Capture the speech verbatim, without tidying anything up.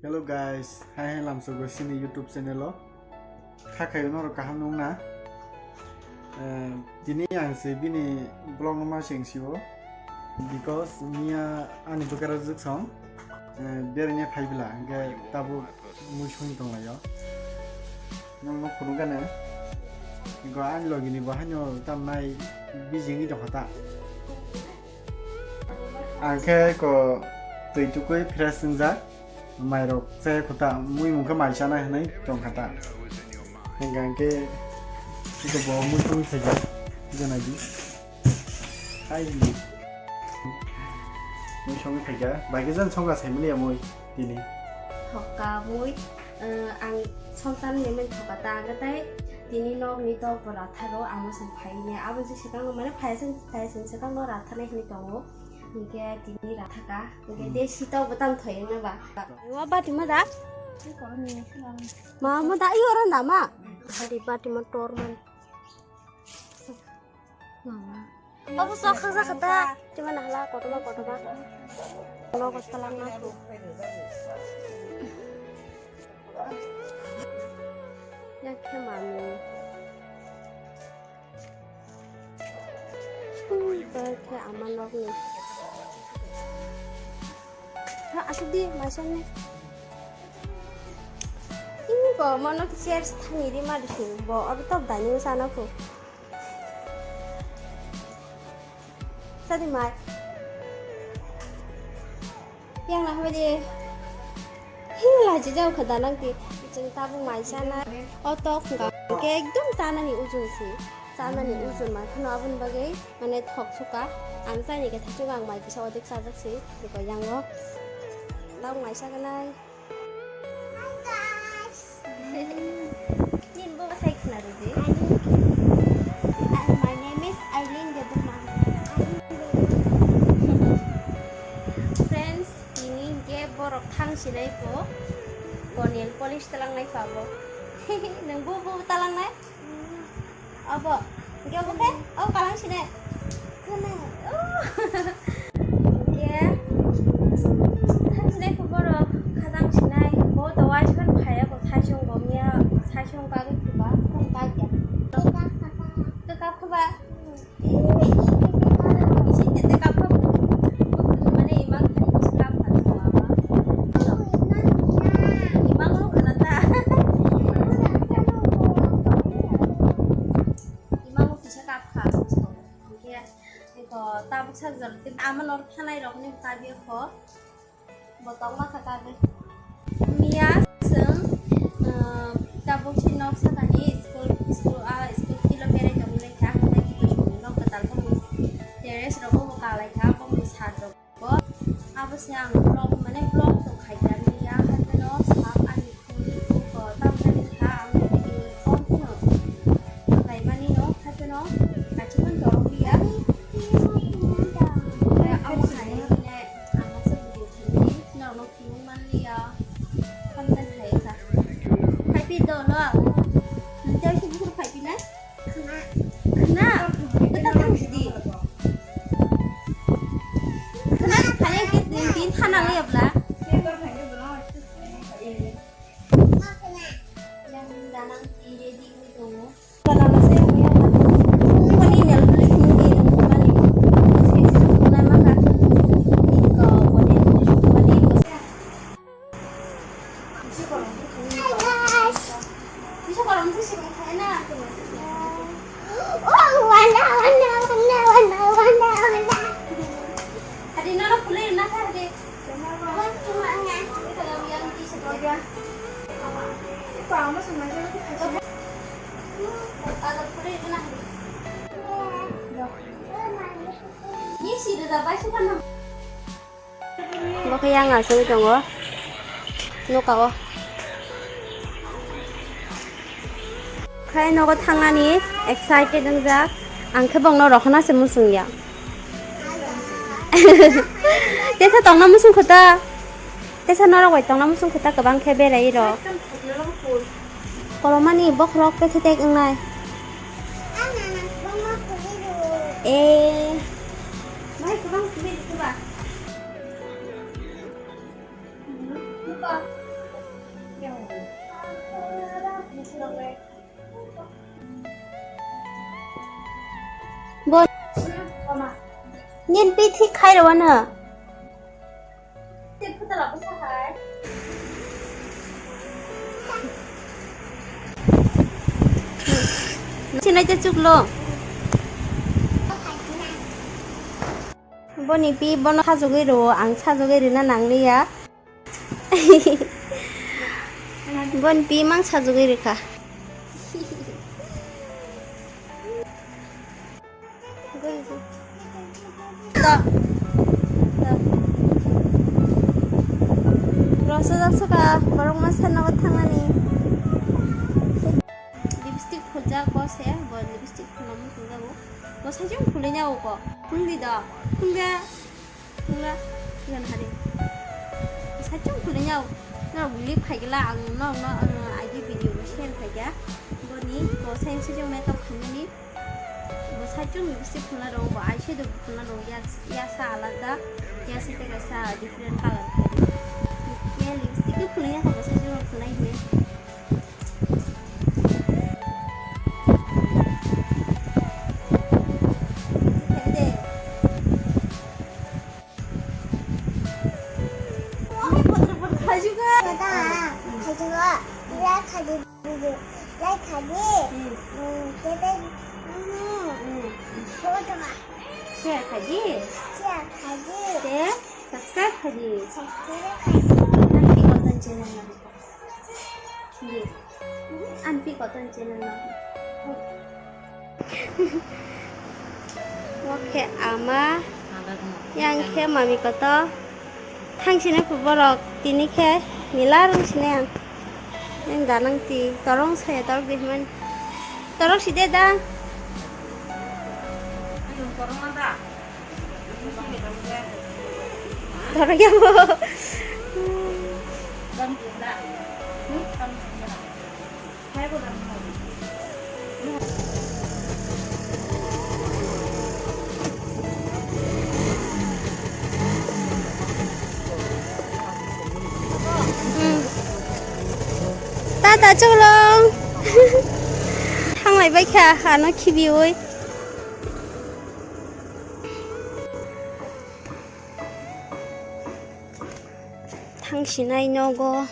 Hello guys, hai hai lamsogo sini YouTube channel o. Kha khayo norok kaham nung na? Eh, tini ang se bini vlog no ma seng siwo. Because miya ani bwkara juk song, eh, berengya phai bwla, hingke tabuk mui song tong laio. Nang no phunuk gana. Go ani logi ni bo hanyo tam nai bijing i tong kha ta. Ang khe ko twi tukui fresh wngjak, mairok chaya kho ta, mui mung khe mai chanai hwnwi tong kha ta. Hingkha hingkhe iko bo mui tongwi phaikha, jona di. Hai hwnwi. Mui songwi phaikha, bai khe jan songkha saimani ya mui tini. Thokka mui, eh, ang songtan ni mui thokka ta ang tei tini nok ni tok bo ratharo amo song phai ni abo je sekang mane phai song phai song sekang no rathanai hwnwi tongo. Hingke tini rathaka, hingke Hmm. Desi tok bo tam thoi wngna ba. Wa bati ma da? Ma ma da iyo ran da ma. Bati bati ma tor man. Ma ma. Obo sok khaksa khata. Tima nahla kotoma kotoma. Lo ko talang na ko. Yang khe mami. Bai khe ama nokni. Ha, asuk di, maisang ni. Ini bo, mono ki share thangi di ma di sini. Bo, oro top dani sana ko. Sadi mai. Yang na hoi de. Hi, lachi jao kha danang ti. Chwng tabuk mai sana. O tok hwnkha. Hwnkhe ekdom chanani ujun si. Chanani ujun mai kheno aboni bagwi mane thok suka. Ang chaini khe thaichuk ang mai kisa odik chajak si. Biko yango. Tabuk mai saganai. Nini bo sai khna rwdi. And my name is Aileen Debbarma. Friends, tini hwnkhe borok thang sinai bo, bo nail polish talangnai pa bo. Nwng bo, bo talangnai? Abo, hwnkhe abo khe? Abo kalang sine? Khwnai. Oh. Hwnkhe, thang sinai khe borok khajang sinai, bo to waisman phaiya bo saisong bo miya, saisong bagwi khiba, khum kaiya. Tei kap khiba? Isi tete kap khiba? Mane imang khani isi kap khiba. Imang rok khna ta. Imang rok kisa kap kha. Hingke eko tabuk sak jor. Ama nor thanai rok ni kabi kho. Bo tong ma kha kabi. Miya sung, ah, tabuk si nok sakani school, school, ah, school kilo berai tong lai kha. Hingke kito sung nok katal ko terrace rok bo kalai kha. Bo sat rok. Bo, abo se ang vlog, mane vlog tong khaikha ni ya, haikhe no sak ani phone ni buko tamjani kha ang video phone phone khaimani no, haikhe no kaichikma dorok liya. Amo hai ne ang asa video khaimani norok no phunuk man liya, tamjani hai kha. Khaipi do no, tei se bukur khaipi nai. Khna? Kwtal thang sidi. Khna kaya khe din, din thana le abla. Yang danang ti ready ni tongo. Kana na se yang ya. Kani nel kuli kini din mani. Sisi sukuna maka. Ko ko din kuli mani. Ini sih udah dapat sih kan. Bo khe yang asugwi tongo nokao. Khai nogo thangnani excited wngjak. Ang khe bongno rohorna se muchung ya. Tesa tongna muchung kho ta. Tesa norok bai tongna muchung kho ta kwbang khe berai rok. Kolomani bokhorok pekhe tek wngnai. Eh. Mai kwbang simi dikhe ba. Nuka. Bo nini bithi khai rw ano. Sinai te chuklo. Boni pi bono sajagwi rw, ang sajagwi rwna nangliya. Boni pi mang sajagwi rwkha. Rosojak soka borok masa nogo thangnani. Lipstick phuljak bo se, bo lipstick phulna muchungjago. Bo saichung phulwi nyago ko. Phuldi do. Phulga. Phulga. Iyan hari. Saichung phulwi nyago. Norok bwlwi phaigwla ang norokno, uh, agi video bo share khaikha. Boni bo saichung makeup khainani. Bo saichung lipstick phulna rw, bo eyeshadow phulna rw, yak, yaksa alada, yaksa tei kaisa different color khaidi. Ye lipstick phulwi yakha bo saichung rok phulnai hinwi. Share khaidi. Te subscribe khaidi. Ang pi koton channel no. Di. Ang pi koton channel no. Oke, ama. Yang khe mami koto. Thang sini borok tini khe nila rung sini ang. Yang danang ti torong saya torok di man. Torok si de da. Torok ya bo. Tata cholong. Thanglai bai kha ano khibiwi. Thang sinai nogo.